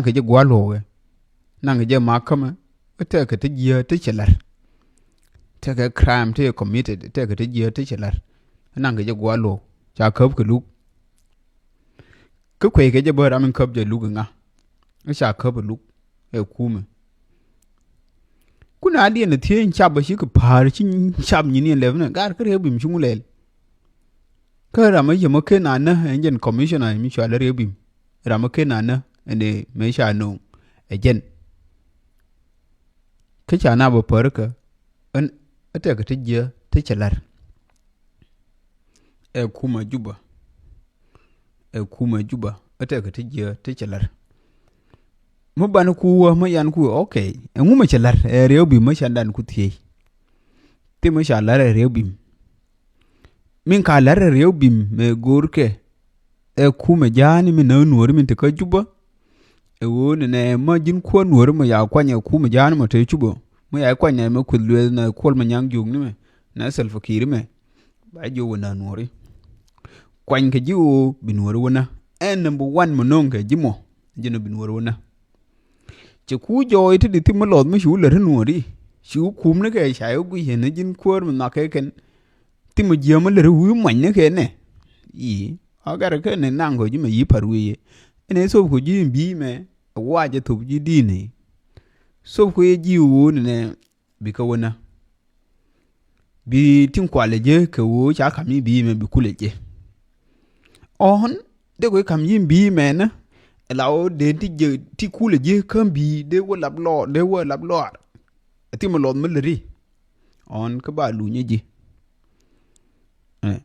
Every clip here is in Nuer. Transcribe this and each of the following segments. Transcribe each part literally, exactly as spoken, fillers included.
Kɛ jɛ gua̱a̱r luɔ̱ɔ̱kɛ. Naŋ kɛ jɛ makämɛ. Ɛ tɛkɛ ti jiääk ti cɛ la̱r. Tɛkɛ crime ti committed, tɛkɛ ti jiääk ti cɛ la̱r. Naŋ kɛ jɛ gua̱a̱r luɔ̱ɔ̱k. Ca käp kɛ luk. Kä kuey kɛ jɛ bä ram in käp jɛ luk iŋa. Ɛ ca käp ɛ luk. Ɛ kumɛ. Kun a liɛn ɛ thiee in cap bä ci kɛ pa̱a̱r ci cap nyin in lɛp ni. Gar kä Riek Bim ci ŋu lɛl. Kä ram a yɛ mɔ ken anä ɛn jɛn commissioner mi cɔal Riek Bim. Ram a ken anä ɛn mëë ca no̱o̱ŋ ɛ jɛn. Kä ca na bä pär kä ɛn ɛ tɛkɛ ti jiääk ti cɛ la̱r. Ɛ kumɛ Juba. Ɛ kumɛ Juba. Ɛ tɛkɛ ti jiääk ti cɛ la̱r. Mi ban ku wä mi yan ku, okay. Ɛ ŋu mɛ cɛ la̱r ɛ Riek Bim mi can dan ku thiee. Ti mi ca la̱r ɛ Riek Bim. Min ka la̱r ɛ Riek Bim mɛ go̱o̱rkɛ. Ɛ kumɛ ja̱a̱ni mi näk nuɔ̱ɔ̱ri min te kä Juba. Ɛ ɣöö nɛ nɛ ma ji̱n kuäär nuɔ̱ɔ̱ri mɔ ya kuany ɛ kumɛ ja̱a̱ni mɔ te Juba. Mɔ ya kuany nɛ mɛ kueth lueth nɛ Kuɔl Manyaŋ Juuk ni mɛ. Nɛ Salva Kiir mɛ. Ba jiök wä näk nuɔ̱ɔ̱ri. Kuany kɛ ji̱ ɣöö bi nuɔ̱ɔ̱ri wä näk. Ɛn number one mɔ no̱o̱ŋ kɛ ji̱ mɔ. Ji̱n ɔ bi nuɔ̱ɔ̱ri wä näk. Cɛ ku jɔɔy ti di thim mi lɔth mi ci wä lät ti nuɔ̱ɔ̱ri. Ci wä kum ni kɛ ca yɛ guic ɛn ji̱n kuäär mi nhɔakɛ kɛn. Thim mi jiääk mi lät ti wi̱i̱ muany ni kɛ nɛ. Yi. A gat kɛ ni naŋ kɔ ji̱ mɛ yi pa̱r wi̱i̱. Ɛn ɛ thop kɔ ji̱ in bi̱i̱ mɛ. Ɛ wac ɛ thop ji̱ di̱i̱n ni. Thop kɔ yɛ ji̱ ɣöö ni nɛ. Bi kä wä näk. Bi tin kualɛ jɛ kɛ ɣöö ca kam i̱ bi mɛ bi kulɛ jɛ. Ɔn dee kɔ i̱ kam i̱ bi mɛ nä. La ɣöö dee ti jɛ ti kulɛ jɛ käm bi dee wä lap lɔɔr dee wä lap lɔɔr. Ɛ thim mi lɔth mi lät ti. Ɔn kä ba luny ɛ ji̱. Ɛ.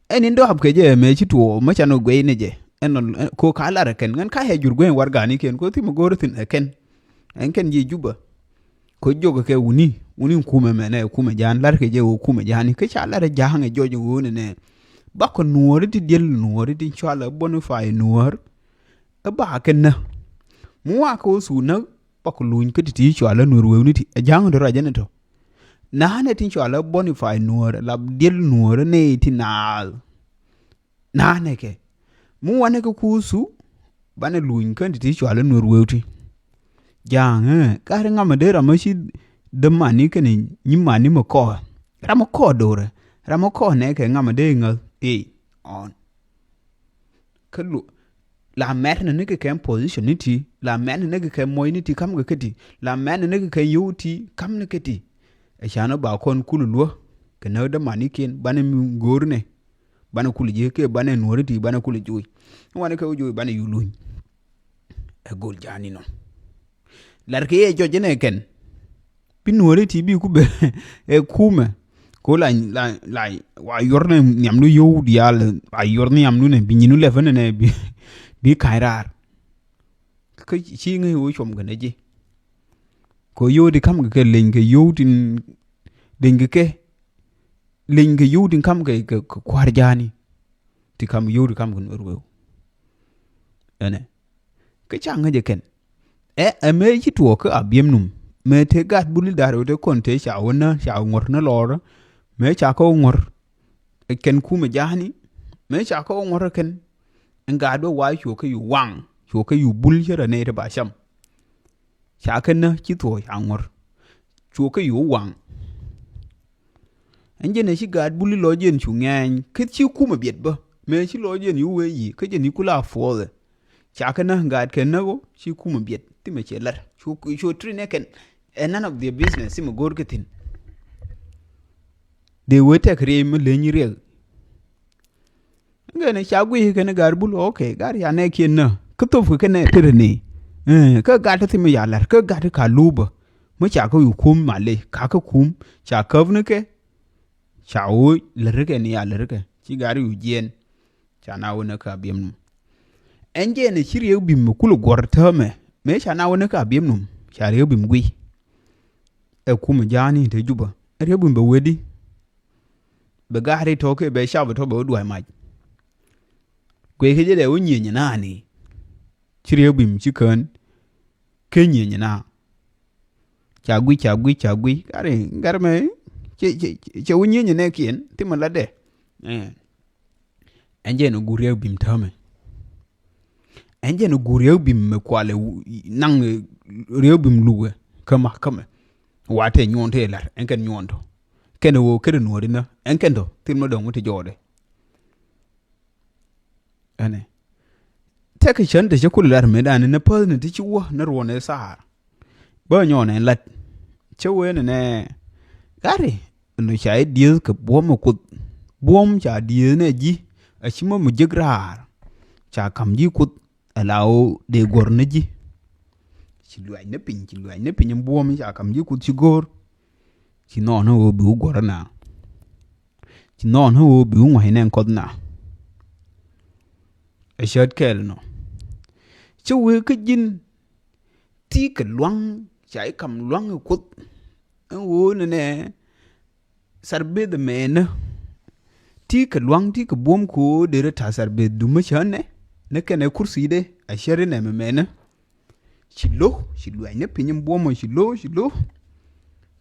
Ɛn in dɔ̱a̱p kɛ jɛ mɛ ci tuɔɔk mɛ can ɔ guɛy ni jɛ. Ɛn ɔ ko ka lar ɛ kɛn ŋän ka yɛ jur guɛy warganikiɛn ko thim mi go̱o̱r thi̱n ɛ kɛn. Ɛn kɛn ji̱ Juba. Ko jiök kɛ wuni, wuni kumɛ mɛnɛ, kumɛ ja̱a̱n, lar kɛ jɛ wä kumɛ ja̱a̱n. Kä ca lar ja̱a̱n ɛ jɔc wä nɛ nɛ. Bakɔ nuɔ̱ɔ̱ri ti diɛl nuɔ̱ɔ̱ri ti cualɛ Boniface nuɔ̱ɔ̱r. Ɛ ba kɛ nä. Mu wa kɛ wä thuk nä bakɔ luny kä ti ti cualɛ nuɔ̱ɔ̱r wewni ti. Ɛ ja̱a̱n dɔ̱ racɛ ni tɔ. Na̱a̱nɛ ti cualɛ Boniface nuɔ̱ɔ̱r, la diɛl nuɔ̱ɔ̱r nɛ ti naath. Na̱a̱nɛ kɛ. Mi wanɛ kɛ kuth thuk, banɛ luny kän ti ti cualɛ nuɔ̱ɔ̱r wewti. Ja̱a̱ŋ ɛ, gat ri ŋamɛ dee ram mi ci dämani kɛnɛ nyimani mi kɔɔk. Ram mi kɔɔk do̱rɛ. Ram mi kɔɔk nɛ kɛ ŋamɛ dee ŋäth. Ey, ɔn. Kä lu, la mɛt ni ni kɛ kɛ position ni ti, la mɛt ni ni kɛ kɛ mɔc ni ti kam kɛ kä ti, la mɛt ni ni kɛ kɛ yio̱w ti kam ni kɛ ti. Ɛ canɛ ba kɔn kul luä, kɛ näk dämanikiɛn, banɛ mi go̱o̱r nɛ. Banɛ kul ji̱ kɛ banɛ nuɔ̱ɔ̱ri ti banɛ kul ji̱ wi̱c. Wanɛ kɛ wi̱c wi̱c banɛ yu luny. Ɛ go̱l ja̱a̱n inɔ. Lar kɛ yɛ jɔc inɛ kɛn. Bi nuɔ̱ɔ̱ri ti bi ku bɛ ɛ kumɛ. Ko la la la wa yuɔr ni nhiamdu yo̱w diaal a yuɔr nhiamdu nɛ bi nyinu lɛpä nɛ nɛ bi bi ka̱ny raar. Kä ci ŋäc wä cuɔm kɛn ɛ ji̱. Ko yo̱w ti kam kɛ kɛ leny kɛ yo̱w tin leny kɛ kɛ. Leny kɛ yo̱w tin kam kɛ kɛ kua̱r ja̱a̱ni. Ti kam yo̱w ti kam kɛ nuɔr weu. Ɛnɛ. Kä ca ŋäc ɛ kɛn. Ɛ ɛ mëë ci tuɔɔk kä Abiɛm num mëë te gat buli da̱r wä te kɔn te ca wä nä ca wä ŋuɔ̱r nä lɔɔr. Mëë ca kä wä ŋuɔ̱r. Ɛ kɛn kumɛ ja̱a̱ni mëë ca kä wä ŋuɔ̱r ɛ kɛn. Ɛn gat wä wa cuɔ kä yu waŋ cuɔ kä yu bul cä rɛ nɛy te ba cam. Ca kä nä ci thuɔɔk ca ŋuɔ̱r. Cuɔ kä yu waŋ. Ɛn jɛn ɛ ci gat buli lɔ jɛn cu ŋɛɛny kä ci kumɛ biɛt bä mëë ci lɔ jɛn yu wee yi kä jɛn yi kula puɔthɛ. Ca kä nä gat kɛ nä ɣöö ci kumɛ biɛt thimɛ cɛ lar cu cu trin ɛ kɛn. Ɛ none of their business thimɛ go̱o̱r kä thi̱n. Dee wee tɛk riɛy mi leny riɛk. Ŋɛn ca guiy kɛn gar bul, okay, gar ya nɛ kiɛn nä kä thop kɛ kɛn nɛ tërɛ ni. Kä gat thim ya lar kä gat ka lubä. Mi ca kä yu kum mali ka kä kum ca käp ni kɛ. Ca wä lär kɛ ni ya lär kɛ ci gar yu jiɛn. Ca na wä nä ka biɛm num. Ɛn jɛ ni ci riek bim mi kul guɔr täämɛ. Mëë ca na wä nä ka biɛm num ca riek bim guiy. Ɛ kum ja̱a̱ni te Juba ɛ riek bim bɛ wee di. Bɛ ga̱a̱ri tɔ̱ kɛ bɛ cap tɔ̱ bɛ wä dua̱a̱c mac. Kuëë kɛ jɛ dɛ wä nyieny nani. Ci riek bim ci kään. Kɛ nyieny na. Ca guic ca guic ca guic gari gari mɛ. Cɛ cɛ cɛ wä nyieny nɛ kiɛn thimɛ la dɛ. Ɛn jɛ ni guur riek bim täämɛ. Ɛn jɛn ɛ guur riɛk bim mɛ kualɛ naŋ riɛk bim lukɛ kä ma kä mɛ. Wa tɛ nyuɔn tɛ lar ɛn kɛn nyuɔn tɔ. Kɛn ɛ woo kɛn ɛ nuɔɔri nä ɛn kɛn tɔ thil ma dɔ̱ŋ mi ti jɔɔdɛ. Ɛnɛ tɛkɛ cän te cä kul lar mëë dan ni päth ni ti ci wä ni ruɔn ɛ saar. Bä nyɔn ɛn lat cä wen ɛnɛ gari. Ɛn ca i̱ dieth kɛ buɔ̱m ɛ kuoth buɔ̱m ca dieth nɛ ji̱. A ci mä mi jek raar ca kam ji̱ kuoth. Ɛ la ɣöö dee guɔ̱r ni ji̱. Ci luac ni piny ci luac ni piny buɔ̱m ca kam ji̱ kuoth ci go̱o̱r. Ci nhɔɔn ni ɣöö bi wä guɔ̱r na. Ci nhɔɔn ni ɣöö bi wä ŋua̱c nɛ kɔth na. Ɛ cät kɛɛl nɔ. Ci wee kä ji̱n ti kɛ luaŋ ca i̱ kam luaŋ ɛ kuoth. Ɛn ɣöö nɛnɛ sarbeth mɛnä ti kɛ luaŋ ti kɛ buɔ̱m kɛ ɣöö derɛ ta̱ sarbeth dumä cä nɛ. Ni kɛnɛ kursi de a cäri nɛ mɛ mɛnä. Ci lo̱ ci luac ni piny buɔ̱m ɔ ci lo̱ ci lo̱.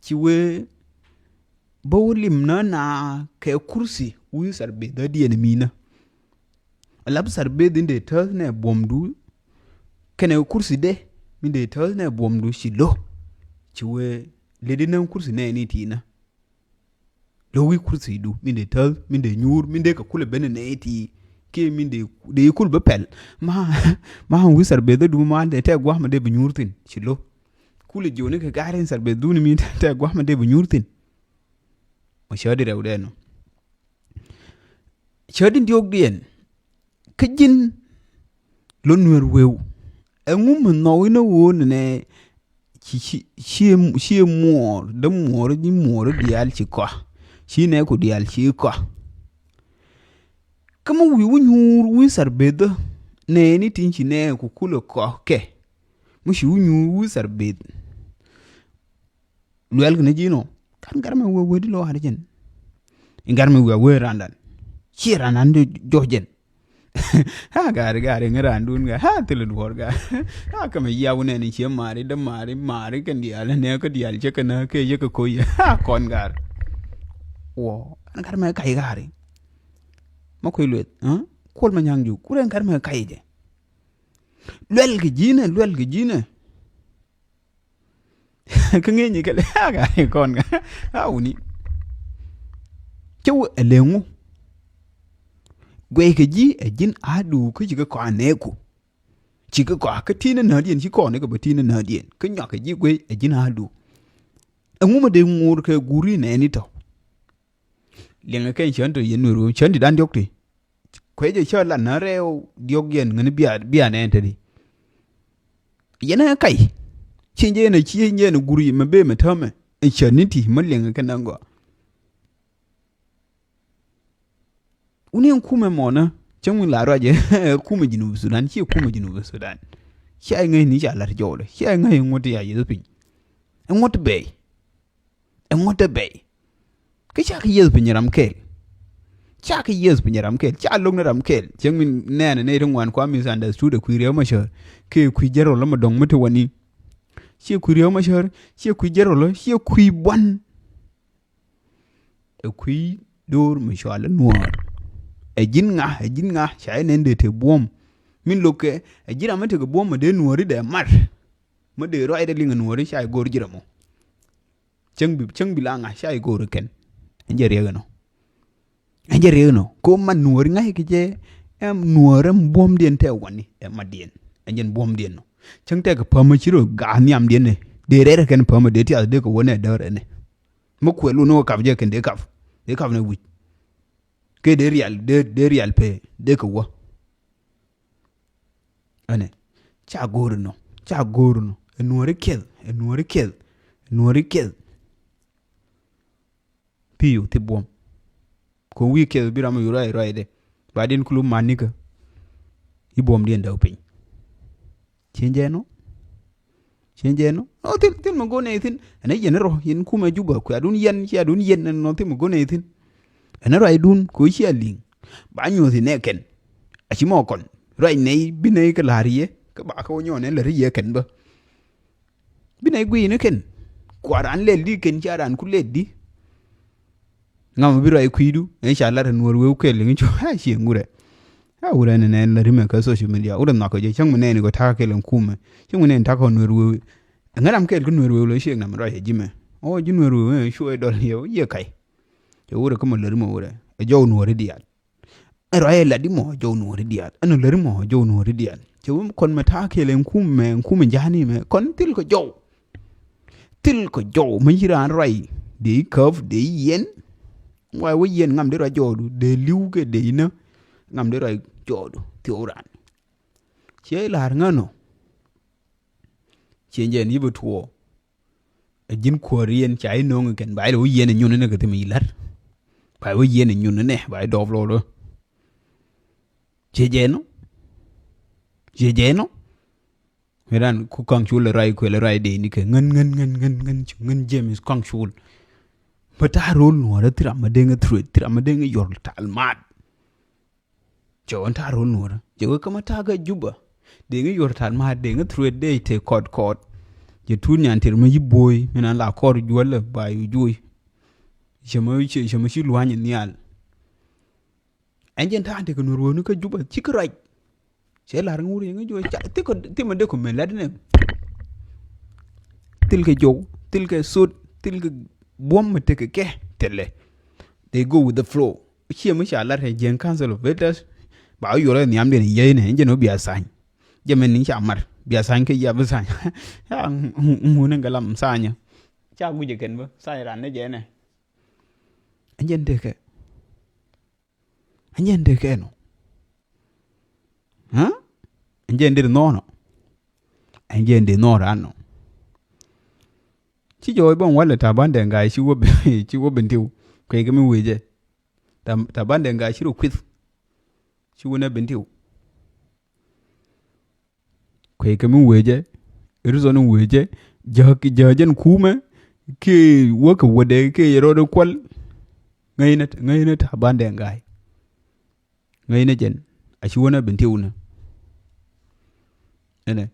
Ci wee bä wä lim nä na kɛ kursi wi̱i̱ sarbeth a diɛn minä. Alap sarbeth in dee täth nɛ buɔ̱mdu kɛnɛ kursi de min dee täth nɛ buɔ̱mdu ci lo̱. Ci wee ledi näŋ kursi nɛ ni ti̱i̱nä. Lo̱ wi̱i̱ kursidu min dee täth min dee nyuur min dee kɛ kulɛ ben nɛ ti kiɛ min dee dee kul bä pɛl. Ma ma wi̱i̱ sarbeth du ma dee tɛ gua̱a̱mä dee bi nyuur thi̱n ci lo̱. Kulɛ jiɔni kɛ ga̱a̱r in sarbeth duni min tɛ gua̱a̱mä dee bi nyuur thi̱n. Ma cä di rɛw dee nɔ. Cä di diɔk diɛn kä ji̱n lɔ nuer weu. Ɛŋu mi nhɔw inɛ woo nɛnɛ ci ci ci muɔɔr dee muɔɔr ji̱ muɔɔr diaal ci kɔ. Ci nɛ ku diaal ci kɔ. Kä mi wi̱i̱ wä nyuur wi̱i̱ sarbeth nɛ ni tin ci nɛ ku kulɛ kɔ kɛ. Mi ci wä nyuur wi̱i̱ sarbeth. Luɛl kɛ ni ji̱n ɔ kan gar mɛ wee wee di lɔ hari jɛn. In gar mɛ wee wee randan ci randan di jɔh jɛn. Ha gari gari ŋä randun ga ha thil duɔr ga. Ha kɛ mɛ yia wunɛ ni cie mari dä mari mari kɛn dial nɛ kɛ dial cɛ kɛ nä kɛ yɛ kɛ koy ha kɔn gar. Wɔ kan gar mɛ kay gari. Ma koy lueth ha kuɔl ma nyaŋ ju kurɛ in gar mɛ kay jɛ. Luɛl kɛ ji̱n ɛ luɛl kɛ ji̱n ɛ. Kä ŋi̱i̱c kɛ lɛ a gari kɔn kä a wuni. Cä wä ɛ leŋu. Guɛy kɛ ji̱ ɛ ji̱n a duuk kä ci kä kɔn a nɛɛku. Ci kä kɔn kä ti̱n a nädiɛn ci kɔn kɛ bä ti̱n a nädiɛn kä nyɔak kɛ ji̱ guɛy ɛ ji̱n a duuk. Ɛŋu ma dee ŋuur kɛ guuri nɛɛni tɔ. Liɛŋɛ kɛn cän tɔ yɛn nuɛr wee cän ti dan diɔk ti. Kuecɛ cä lat na rɛw diɔk yɛn ŋäni bia bia nɛn te di. Yɛn ɛ kac. Ci jɛ yɛn ɛ ci jɛ yɛn ɛ gur yɛ mɛ bee mɛ täämɛ. Ɛ cän ni ti mɛ liɛŋɛ kɛn dan gɔaa. Wuni ɛn kumɛ mɔnä cäŋ mi la ruacɛ kumɛ Jinub Sudan ci kumɛ Jinub Sudan. Ci a ŋäc ni ca lat jɔwdɛ ci a ŋäc ŋuɔ̱t ya yeth piny. Ɛ ŋuɔ̱t bɛy. Ɛŋu te bɛy. Kä cakɛ yieth piny ram kɛɛl. Cakɛ yieth piny ram kɛɛl ca lo̱k ni ram kɛɛl cieŋ mi nɛɛnɛ nɛy ti ŋuan kua misunderstood ɛ kui̱ riɛw ma cäär. Kɛ kui̱ jɛrɔl ma dɔ̱ŋ mi ti wani. Ciɛ kui̱ riɛw ma cäär ciɛ kui̱ jɛrɔl ciɛ kui̱ buan. Ɛ kui̱ do̱r mi cual ɛ nuɔɔr. Ɛ ji̱n ŋa ɛ ji̱n ŋa ca ɛ nɛn dee te buɔ̱m. Min lo̱kɛ ɛ ji̱n ram mi tekɛ buɔ̱m ɛ dee nuɔɔri dee mar. Mi dee ruacdɛ liŋ ɛ nuɔɔri ca ɛ go̱r ji̱ ram mɔ. Cäŋ bi cäŋ bi la ŋa̱c ca i̱ go̱o̱r i̱ kɛn. Ɛn jɛ riɛk ɛnɔ. Ɛn jɛ riɛk ɛnɔ ko man nuɔɔri ŋa̱c kɛ jɛ. Ɛm nuɔɔri ɛm buɔ̱mdiɛn tɛ wani ɛ matdiɛn. Ɛn jɛn buɔ̱mdiɛn nɔ cäŋ tɛk pämä ci rɔ ga̱a̱ nhiamdiɛn ni dee rɛr kɛn pämä dee tiath dee kɛ wä nɛ däär ɛnɛ. Mi kuɛl wun ni wä kap jɛ kɛn dee kap dee kap nɛ wi̱c. Kɛ dee rial dee dee rial pee dee kɛ wä. Ɛnɛ ca go̱o̱r inɔ ca go̱o̱r inɔ ɛ nuɔ̱ɔ̱ri kiɛth ɛ nuɔ̱ɔ̱ri kiɛth ɛ nuɔ̱ɔ̱ri kiɛth. Pi̱i̱ wä thi buɔ̱m. Ko̱n wi̱i̱ kiɛth bi ram mi yu ruac ruacdɛ ba diɛn kulu man nikä. I̱ buɔ̱mdiɛn däk piny. Cieŋ jɛ nɔ. Cieŋ jɛ nɔ nɔ thil thil mi go̱n ɛ thi̱n ɛn ɛ yɛn rɔ yɛn kumɛ Juba kuɛ adun yɛn ci adun yɛn ɛn nɔ thil mi go̱n ɛ thi̱n. Ɛn ɛ ruacdun ko̱ ci a li̱ŋ ba nyuɔ̱th inɛ kɛn. A ci mɔ kɔn ruac nɛy bi nɛy kɛ la̱r yɛ kä ba kɛ wä nyɔɔn ɛn lät yɛ kɛn bä. Bi nɛy gui̱i̱ni kɛn kua raan lɛl di kɛn ca raan ku lɛl di. Ŋam bi ruac kui̱du ɛn ca lat ɛn wär weu kɛl liŋ cu a cie ŋurɛ. A wurɛ ni nɛn la rimɛ kä social media wurɛ nhɔk kɛ jɛ cäŋ mi nɛn kɛ ta̱a̱ kɛl ɛn kumɛ. Cäŋ mi nɛn ta̱a̱ kɛ nuɛr wee. Ɛŋɛ ram kɛl kä nuɛr wee lɛ ciek nam rɔy ɛ ji̱mɛ. Ɔ ji̱ nuɛr wee cuɛ dɔl yɛ yɛ ka̱y. Cɛ wurɛ kä mɔ la rimɛ wurɛ ɛ jɔw nuɔri diaal. Ɛ rɔy ɛ la di mɔ jɔw nuɔri diaal ɛn la rimɛ jɔw nuɔri diaal. Cɛ wee kɔn mɛ ta̱a̱ kɛl ɛn kumɛ ɛn kumɛ ja̱a̱ni mɛ kɔn thil kɛ jɔw. Thil kɔ jɔw mi ci raan ruac dee käp dee yɛn. Wa wä yɛn ŋam dee ruac jɔwdu dee li̱w kɛ dee inä. Ŋam dee ruac jɔwdu thiɔw raan. Ciɛ la̱r ŋän ɔ. Ciɛ jɛn yi̱ bä tuɔɔ. Ɛ ji̱n kuäär yɛn ca i̱ no̱o̱ŋ kɛn ba ilɛ wä yɛn inyun inɛ kɛ thim ilat. Ba i̱ wä yɛn inyun inɛ ba i̱ dɔɔp lɔɔr. Ciɛ jɛn ɔ. Ciɛ jɛn ɔ. Ŋäran ku kaŋ cul ruac kuɛl ruac dee ni kɛ ŋän ŋän ŋän ŋän ŋän ŋän James kaŋ cul. Mɛ ta̱a̱ ro̱l nuɔ̱ɔ̱rä thiram mɛ deŋ threat thiram mɛ deŋ yɔr tal maat. Cɛ wä ta̱a̱ ro̱l nuɔ̱ɔ̱rä cɛ wä kä mɛ ta̱a̱ kä Juba. Deŋ yɔr tal maat deŋ threat dee te kɔt kɔt. Jɛ tuut nyan tir mɛ yi bo̱o̱y mi nan la kɔr juɔlä ba yu juɔy. Cɛ mɛ cɛ mɛ ci lua̱ny nhial. Ɛn jɛn ta̱a̱ tekɛ nuɔ̱ɔ̱r wä ni kä Juba cikɛ ruac. Cɛ lar ŋur yɛn ŋä juɔc ca thikɔ thimɛ dee kɔ mɛ lat nɛ. Thil kɛ jow thil kɛ sot thil kɛ buɔ̱m mɛ tekɛ kɛ thilɛ. They go with the flow. Ciɛ mi ca lar kɛ jiɛn council of elders. Ba wä yuɔrɛ nhiam diɛn yɛy nɛ jɛn wä bia thany. Jɛ mɛ ni ca mar bia thany kɛ yia bi thany. Ya ŋun ni gɛ lam thanyä. Ca guic jɛ kɛn bä thany ran ni jɛ nɛ. Ɛn jɛn tekɛ. Ɛn jɛn dee kɛn ɔ. Ɛn jɛn dee nhɔn ɔ. Ɛn jɛn dee nhɔn ran ɔ. Ci jɔɔc bä walɛ ta̱a̱ ban dɛŋ ga̱a̱c ci wä ben ci wä ben tiw. Kuɛ kɛ mi wecɛ. Ta̱a̱ ban dɛŋ ga̱a̱c ci rɔ kuith. Ci wä nɛ ben tiw. Kuɛ kɛ mi wecɛ. Rizɔn wecɛ. Jäk jäk jɛn kumɛ. Kɛ wä kɛ wädɛ kɛ yɛ rɔɔd kual. Ŋäcnɛ ŋäcnɛ ta̱a̱ ban dɛŋ ga̱a̱c. Ŋäcnɛ jɛn a ci wä nɛ ben tiw nɛ. Ɛnɛ